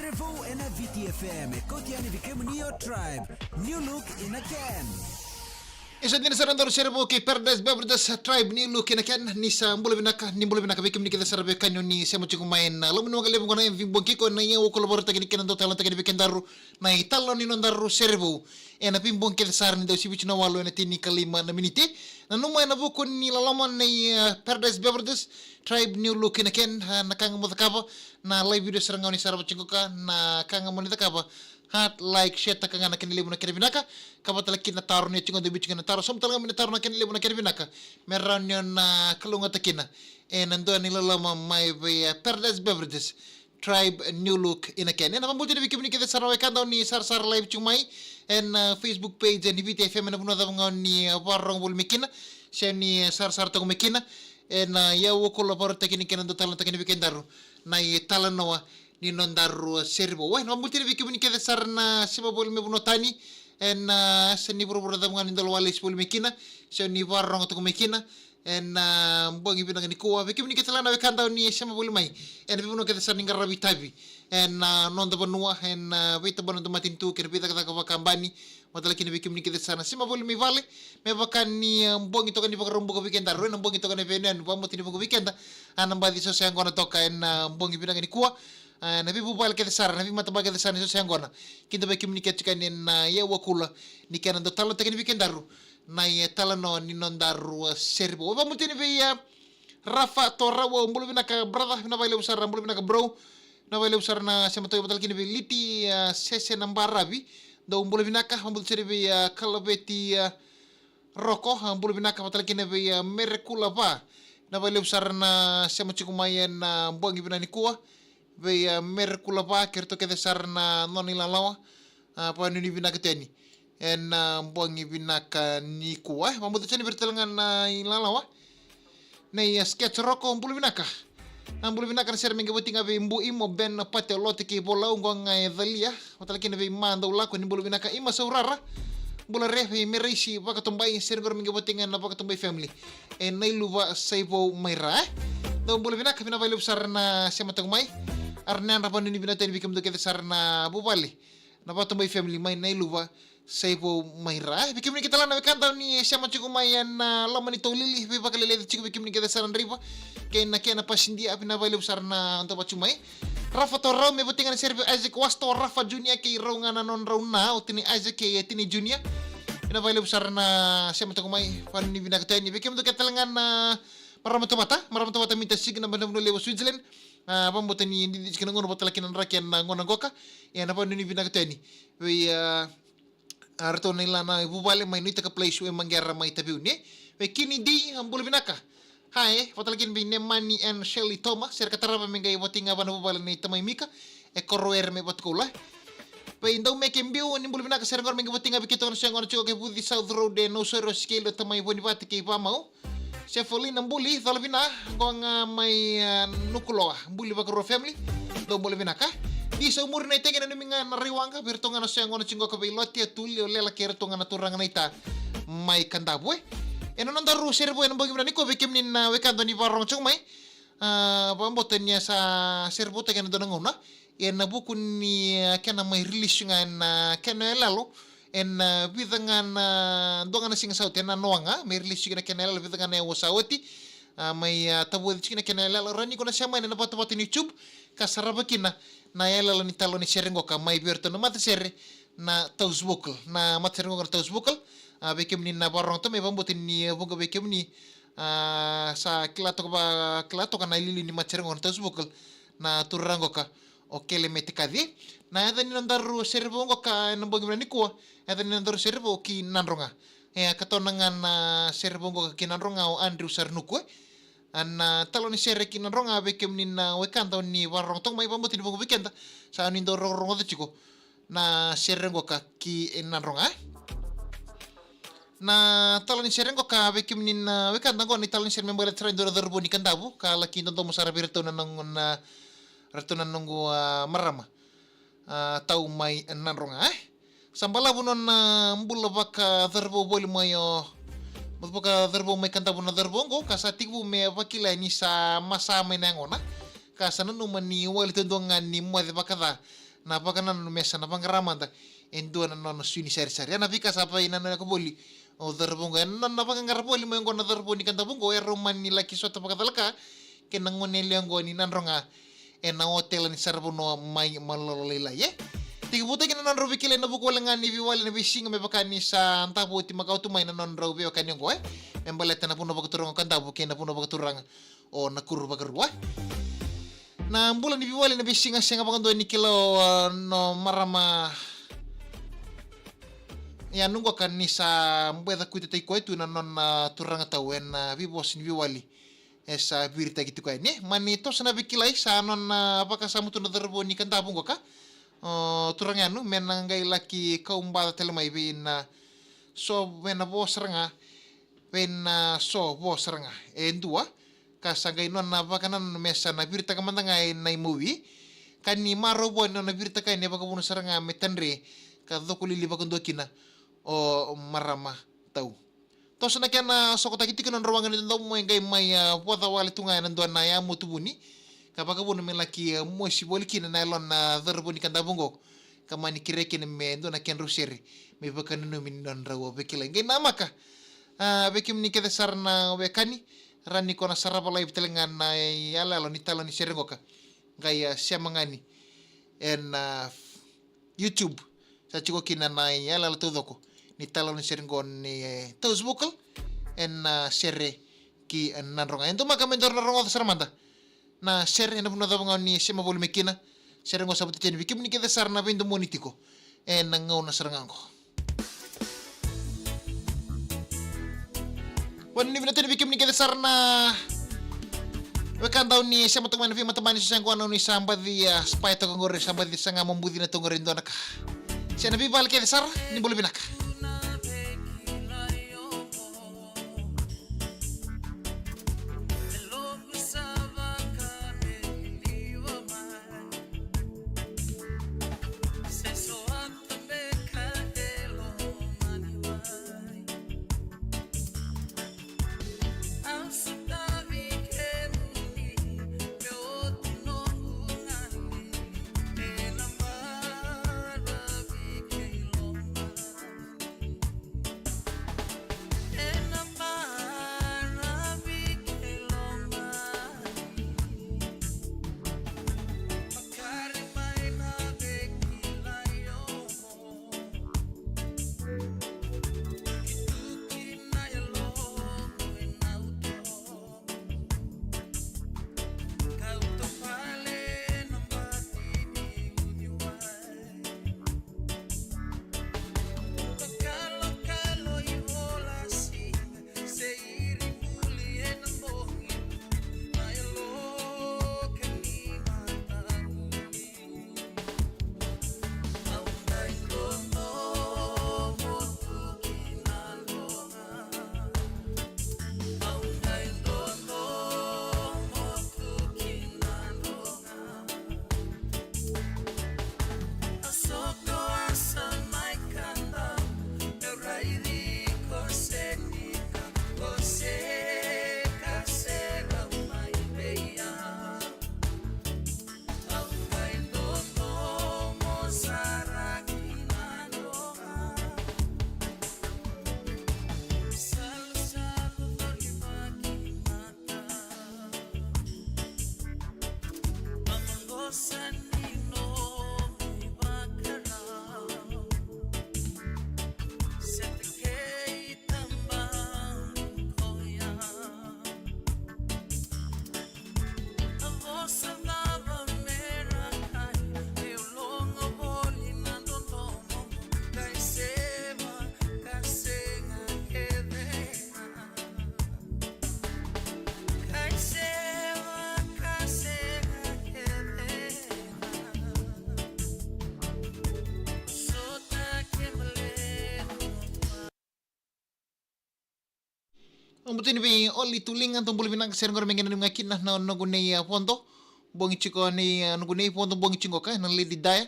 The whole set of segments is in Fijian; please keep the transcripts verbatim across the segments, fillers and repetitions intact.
Serevou ena V T F M, e kauti yani vei kemuni o Tribe, New Look in a Can. Isa dina sara daru Serevou kei Paradise Beverages, Tribe, New Look in a Can. Ni sa bula vinaka, ni bula vinaka vei kemuni kece sara vei kani ni sema tiko mai ena loma ni waqa levu qo na M V Bogi, ko na ia o kolo varataki ni kena dau talanoataki ni vei kedaru na italanoa ni nodaru Serevou. Ena veibogi kece sara ni dau sivi tu na walu ena tini ka lima na miniti. Nanuma ena vuku ni loloma nei, eh, Paradise Beverages, Tribe, New Look in a Can, eh, na ka ga mo cakava, na live video sara ga o ni sarava tiko ka, na ka ga mo ni cakava, heart, like, share taka ga na kena levu na kena vinaka, ka vata tale kina na taro ni tiko, dau biu tiko na taro, sauma tale ga mai na taro na kena levu na kena vinaka, me rawa ni o na kalougata kina ena dua na iloloma mai vei, eh, Paradise Beverages, Tribe, New Look in a Can. Ena vakabula tiko vei kemuni kece sara na wekada o ni sarasara live tiko mai ena, uh, Facebook page ni V T F M, ena vanua cava ga o ni, uh, vakarorogo voli mai kina, se o ni, uh, sarasara toka mai kina. Ena, uh, ia o kolo varataki ni kena dau talanoataki ni vei kedaru na italanoa ni nodaru, uh, Serevou. Ena vakabula tiko vei kemuni kece sara na sema voli mai vanua tani, ena, uh, se ni vuravura cava ga ni dau lako lesi voli mai kina, se o ni vakarorogo toka mai kina. Ena, ah, bogi vinaka nikua vei kemuni kece tale ga na wekada o ni sema voli mai ena veivanua kece sara ni qaravi tavi ena, ah, noda vanua, ena, ah, veitabana ni matanitu kei na veicakacaka vakabani. Vata tale kina vei kemuni kece sara na sema voli mai vale, me vaka ni, ah, bogi toka ni Vakaraubuka vei kedaru, ena bogi toka na veiyanuyanu, vakabauta ni vuqa vei keda a na baci so se yaqona toka ena, ah, bogi vinaka nikua. Ah, na veivuvale kece sara, na veimatabaka kece sara ni so se yaqona, kidavaki kemuni kece tiko yani ena, ah, ia o kolo ni kena dau talanoataki ni vei kedaru na italanoa ni nodaru, ah, Serevou. Au vakabula tiko yani vei, ah, Rafa Torau, au bula vinaka brother, vinaka vakalevu sara, bula vinaka bro. Vinaka vakalevu sara na sema toka, vata tale kina vei Liti, ah, Sese na Baravi, dou bula vinaka. Vakabula tiko yani vei, ah, Kalaveti, ah, Roko, ah, bula vinaka, vata tale kina vei, ah, Merekula Va. Vinaka vakalevu sara na sema tiko mai ena, ah, bogi vinaka nikua. Vei, ah, Merekula Va kei ratou kece sara na nona ilalawa. Ah, vakanuinui vinaka tu yani ena, ah, bogi vinaka nikua. Eh, vakabauta tu yani vei ira tale ga na ilalawa nei, ah, Sketch Roko, bula vinaka. Ah, bula vinaka na sere mai qai vati ga vei Bu Imo, Ben Pate, Lote kei Volau, qo ga e Calia. Vata tale kina vei Ma Daulako, ni bula vinaka. Ima Saurara, bula re. Vei Meraisi Vakatobai, sere qori mai qai vati ga na Vakatobai family e Nailuva, Saivou mai Ra, eh. Dou bula vinaka, vinaka vakalevu sara na sema toka mai. Ara na yadra vakanuinui vinaka tu yani vei kemudou kece sara na vuvale na Vakatobai family mai Nailuva, Saivou mai Ra, eh. Vei kemuni kece tale ga na wekada o ni sema tiko mai ena, ah, loma ni Taulili, veivakaleleci tiko vei kemuni kece sara na draiva kei na kena pasidia, vinaka vakalevu sara na dau vati mai. Rafa Torau, me vati ga na sere vei Isaac Wasto, Rafa Junior kei rau ga na nodrau na, o tinai Isaac kei, eh, tinai Junior. Vinaka vakalevu sara na sema toka mai, vakanuinui vinaka tu yani vei kemudou kece tale ga na marama Tovata, marama Tovata Mita Sig, na vanua levu o Switzerland. Ah, vakabauta ni didi tiko na gauna vata tale kina na draki ena gauna qoka. Ia na vakanuinui vinaka tu yani vei, ah, ah, ratou na ilana vuvale mai Nuitaka Place, e Maqera mai Taveuni. Vei Kini D, ah, bula vinaka. Hi, vata tale kina vei Nemani and Shirley Toma, sere ka tarava me qai vati ga vua na vuvale nei tamai Mika e Koroere mai Vatukoula. Vei Daumeke Biu, ni bula vinaka, sere qori me qai vati ga vei keitou na so yaqona tiko kei Vuci South Road e Nausori, o Sikeli, o tamai Vonivati kei Vamau. Sefolina Buli, cola vina, qo ga mai, ah, Nukuloa, Buli Vakarua family, dou bula vinaka. Di Saumuri na iteki, nanumi ga na Raiwaqa, vei ratou ga na so yaqona tiko qo ka vei Lote, Tuli, o Lela kei ratou ga na turaga na ita mai Kadavu, eh. Ena nodaru Serevou ena bogi vinaka nikua vei kemuni na wekada o ni vakarorogo tiko mai. Ah, vakabauta ni a sa Serevoutaki ena dua na gauna ena vuku ni, ah, kena mai release ga na kena yaloyalo ena, ah, vica ga na, dua ga na siga sa oti, ena noa ga mai release tiko na kena yaloyalo, vica ga na aua sa oti. Ah, mai, ah, tavoci tiko na kena yaloyalo, rawa ni ko na sema ena vatavata ni YouTube ka sarava kina na yaloyalo ni talo ni sere qoka mai vei iratou na matasere na Taus Vocal, na matasere qoka na Taus Vocal. Ah, vei kemuni na vakarorogo tu mai, vakabauta ni, ah, vuqa vei kemuni, ah, sa kila toka, va, kila toka na iliuliu ni matasere qoka na Taus Vocal, na turaga qoka o Kele Metikaci. Na yaca ni nodaru Serevou qoka ena bogi vinaka nikua, yaca ni nodaru Serevou ki Nadroga. E, a katona ga na Serevou qoka ki Nadroga o Andrew Saranuku, eh. A na talo ni sere ki Nadroga vei kemuni na wekada o ni vakarorogo toka mai, vakabauta ni vuqa vei keda sa ni dau rogorogoca tiko na sere qoka ki Nadroga, eh. Na talo ni sere qoka vei kemuni na wekada qo, na italo ni sere me baleta sara e dua na cauravou ni Kadavu ka laki dodomo sara vei iratou na noqu, na, iratou na noqu, ah, marama, ah, tau mai Nadroga, eh. Sa balavu nona, ah, bula vakacauravou voli mai o, vakacauravou mai Kadavu na cauravou qo, ka sa tekivu me vakila ni sa masa mai na yagona, ka sa nanuma ni wali taudua ga ni moce vakaca na vakanananu me sa na vaqara mada e dua na nona sui ni sarisari. Ia na veika sa vakanananu ka voli o cauravou oqo, e na nona vaqaqara voli mai oqo na cauravou ni Kadavu oqo, e rau mani laki sota vakacalaka kei na gone yalewa oqo ni Nadroga e na otela ni saravanua mai Malolo lailai, e. Tekivutaki na nodrau veikilai ena vuku wale ga ni veiwali ena veisiga me vaka ni sa davo oti makawa tu mai na nodrau veiwekani oqo, e, me baleta na vanua vakaturaga o Kadavu kei na vanua vakaturaga o Nakuru vakarua. Na bula ni veiwali ena veisiga sega vakadua ni kila o, a, no marama. Ia, noqu ka ni sa bau cakuitataki koya tu na nona turaga tau ena, a, veivosa ni veiwali e sa viritaki tiko yani. Mani toso na veikilai sa nona, a, vakasamataka tu na cauravou ni Kadavu oqo ka, o, turaga yanu me na qai laki kaubaca tale mai vei na so, vei na vo sara ga, vei na so vo sara ga e dua, ka sa qai nona vakanananu me sa na viritaka mada ga ena imawi, ka ni marau vua ni nona viritaka yani e vakavuna sara ga me tadre ka cokolili vakadua kina o marama tau. Toso na kena sokotaki tiko na nodrau waqa ni dodomo, e qai mai, a, voca wale tu ga ena dua na yamotu vuni, ka vakavuna me laki, a, mosi voli kina na yalona, a, cauravou ni Kadavu oqo, ka mani kerea kina me dua na kedrau sere me vakananumi ni nodrau veikilai. Qai namaka, a, vei kemuni kece sara na wekani, rawa ni ko na sarava live tale ga na iyaloyalo ni talo ni sere oqo ka qai, a, sema ga ni ena, a, YouTube. Sa tiko kina na iyaloyalo taucoko ni talo ni sere oqo ni, e, Tausi Vocal ena, a, sere ki, e, Nadroga. E domaka me daru na rogoca sara mada na sere ena vanua cava ga o ni sema voli mai kina. Sere oqo sa vata tiko yani vei kemuni kece sara na veidomoni tiko ena gauna sara ga oqo. Vakanuinui vinaka tu yani vei kemuni kece sara na wekada o ni sema toka mai na veimatabani, so sega oqo na o ni sa baci, a, spy toka oqori, sa baci saga mo bucina toka oqori e dua na ka. Se na veivale kece sara, ni bula vinaka. Au butini vei Oli Tuliga, dou bula vinaka, sere qori me qai nanumi ga kina na noqu nei, a, vodo. Bogi tiko nei, a, noqu nei vodo bogi tiko ka na Lady Daya.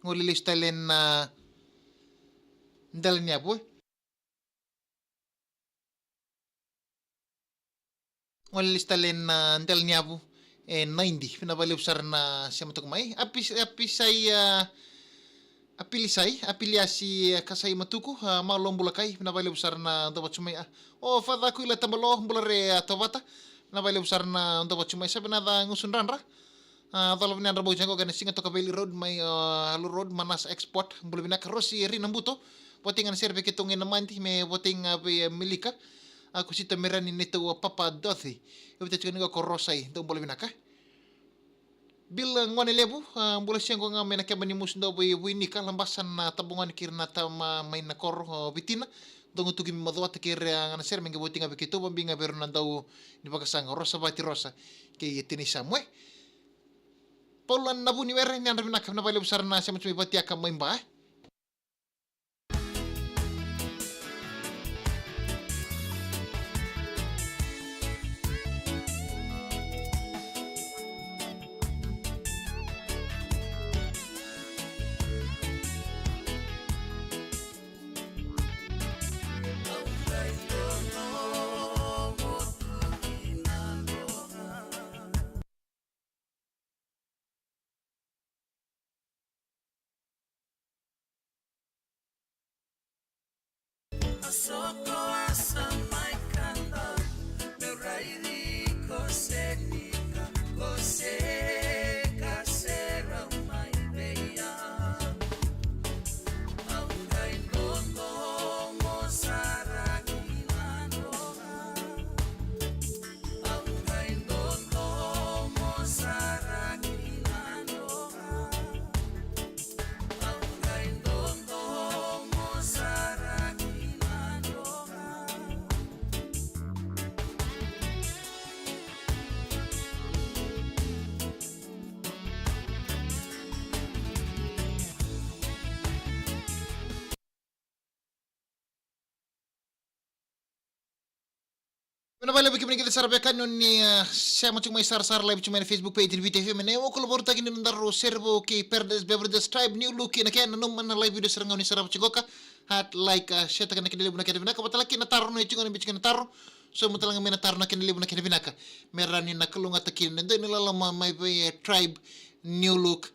Qo lesu tale na, a, dela ni yavu, e. Qo lesu tale na, a, dela ni yavu. e Naidi. Vinaka vakalevu sara na sema toka mai. Api, api sai, a, Apili Sai, Apili Asi, e, Kasai Matuku, a, malo bula kai, vinaka vakalevu sara na dau vata mai. A, o Father Kuila Tabalo, bula re, a, Tovata, vinaka vakalevu sara na dau vata mai. Sa vinaka Gusu Dradra, a, cola vinaka Dra Bauti, qo kena siga toka Valley Road mai, a, Alu Road, Manasa Export, bula vinaka Rosi Rina Buto, votei ga na sere vei keitou qai na Madi, me votei ga vei, e, Melika, a, Kusita Merani neitou, a, Papa Dorothy, e votei tiko ni qo ko Rosai, dou bula vinaka. Bill Gone Levu, a, bula siga qo ga mai na keba ni musu dau vei Vuinika, Labasa na tabagone kei ira na tama mai na koro, o Vitina. Dogo tuki mai Macuata kei ira, a, ga na sere me qai voti ga vei keitou, vabiga vei ira na dau ni vakasaqa, Rosa Vati Rosa kei Tini Samue. Paula Navuniwere, ni yadra vinaka, vinaka vakalevu sara na sema tu mai Vatiaka mai Ba. Vinaka vakalevu vei kemuni kece sara vei kemuni ni, e, sema tiko mai sarasara live tiko mai na Facebook page ni Viti F M. Ena iwakulavarutaki ni nodaru sere vou kei Paradise Beverages Tribe New Look ina kena, nanuma na live video sara ga ni sarava tiko qoka. Heart, like, e, share taka na kena levu na kena vinaka. Vata laki na taro, na tiko na biu tiko na taro. So, matalaga mai na taro na kena levu na kena vinaka. Me rawa ni na kalougata kina na dua ni loloma mai vei, e, Tribe New Look.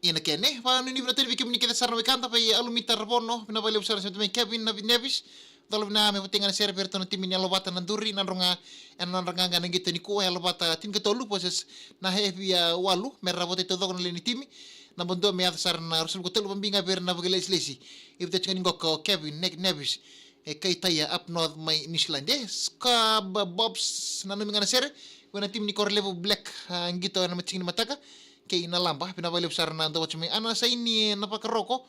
Ina kena, e, vakanuinui vinaka tale vei kemuni kece sara na wekada, vei Alumita Ravono, vinaka vakalevu sara na sema tu mai Kevin na Nevis, cola vinaka me votei ga na sere vei iratou na timi ni Yalovata na Duri, na nodra ga, ena nodra qaqa na qito nikua, Yalovata tinikatolu versus na Heavy, a, walu, me ra votei taucoko na lewe ni timi, naba dua me yaco sara na ruasagavulu ka tolu, vabiga vei ira na vakailesilesi, e votei tiko ni qoka o Kevin Ne-, Nevis, e kai Taia up north mai New Zealand. E, Scab Bobs, nanumi ga na sere, vei na timi ni Korolevu Black, a, qito ena matiki ni mataka, kei na Laba, vinaka vakalevu sara na dau vata mai. Ana Saini na Vakaroko,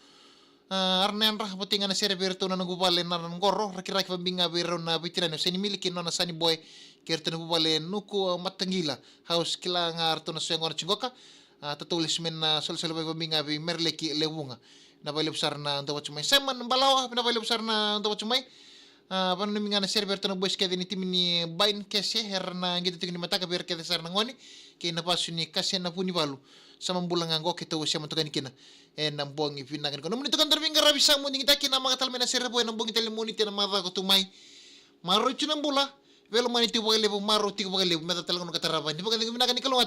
a, ara na yadra, votei ga na sere vei iratou na noqu vale na, na qoro, Rakiraki vabiga vei rau na veitinani o Saini Mili kei na nona Sani Boy, kei iratou na vuvale Nuku, a, Mataqila, House, kila ga ratou na soya qo na tiko qoka, a, tatou lesu mai na solesolevaki vabiga vei Mereleki Levuga. Vinaka vakalevu sara na dau vata mai. Simon Balawa, vinaka vakalevu sara na dau vata mai. A, vakananumi ga na sere vei iratou na boys kece ni timi ni Bain Kese, era na qito tiko ni mataka vei ira kece sara na gone, kei na vasu ni Kase na Vunivalu. Sa ma bula ga qo keitou sema toka yani kina ena bogi vinaka nikua. Nomuni toka dara veiqaravi sa mo digitaki na maka tale mai na sere vou ena bogi tale ni Moniti ena macawa ka tu mai. Maroroi tu na bula, veilomani tiko vakalevu, maroroi tiko vakalevu, me da tale ga na ka tarava. Ni vakacegu vinaka ni kalougata.